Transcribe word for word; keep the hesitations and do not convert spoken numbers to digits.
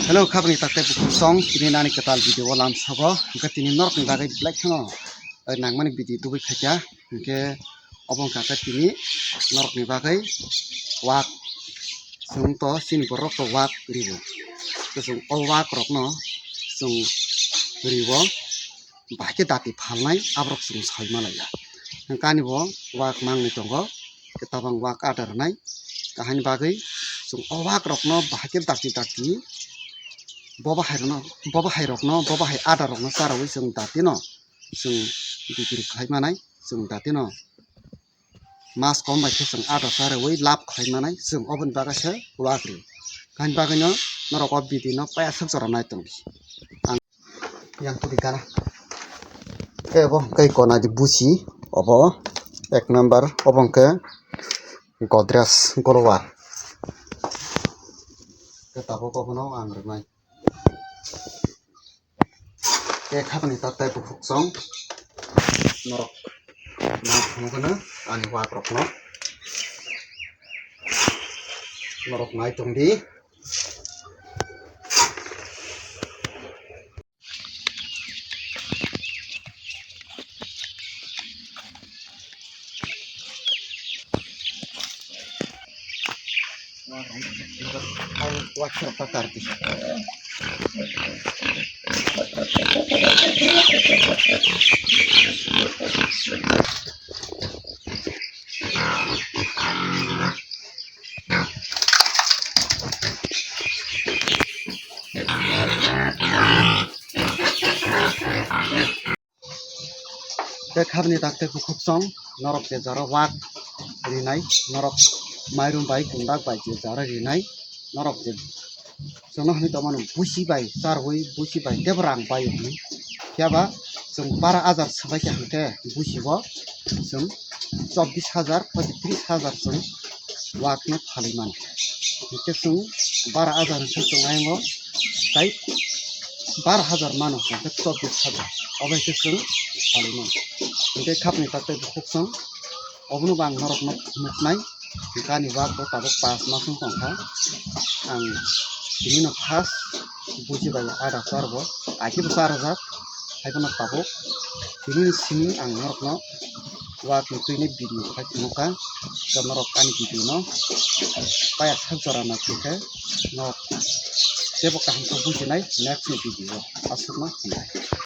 Hello, khabni takte bukhuk song, tini nani kwtal video o lam sogo, hwnkhe tini norokni bagwi belai kheno, eh, nangmani video tubui khaikha, hwnkhe obo wngkha khe tini norokni bagwi wak, chwng to chini borok to wak rio, tei chwng o wak rokno chwng rio. Bahai khe dati phalnai aborok chwng sai malaiya. Hwnkhe ani bo wak mangni tongo, khe tabang wak adar rwnai. Kahaini bagwi chwng o wak rokno bahai khe dati dati bo bahai rokno, bo bahai rokno, bo bahai adar rokno charaui chwng dati no chwng bikri khai manai, chwng dati no mas kom bai khe chwng adar charaui lab khai manai, chwng oboni bagwi se wak rio. Kahaini bagwi no norok o video no paya swk jora nai tong di. Yang pudi gana. Ke bo hwnkhe kona di busi, obo ek number, obo hwnkhe Godrej Global. Ke tabuk obono ang rwnai. Ke khabani tak tai bukhuk song. Norok nai phunukgwno ani wak rokno. Norok nai tong di. Tei khabni tak tei bukhuk song norok je jora wak rinai, norok mairum bai gundak bai je jora rinai, norok je jono hwnwi tongmani busi bai charwi busi bai tebo rang bai hwnwi. Phiya ba chwng bara hajar swbai kha hwnkhe busi bo chwng chobbish hajar, poitris hajar chwng wak no phalwi mano. Hwnkhe chwng bara hajar hwnkhe chwng ayang o tai bara hajar mano hwnkhe chobbish hajar obo hai khe chwng phalwi mano. Hwnkhe khabni tak tei bukhuk song obono bo ang norok no phunuknai. Gani wak bo tabuk pas mas wng tongkha. Ang tini no first buji bai ada char bo, aki bo char jak, hai bono tabuk tini ni simi ang norok no wak ni twi ni video khai phunukha. Khe norok ani video no paya sak jora nai khe norok tebo kaham khe bujinai next ni video o aswk no hinai.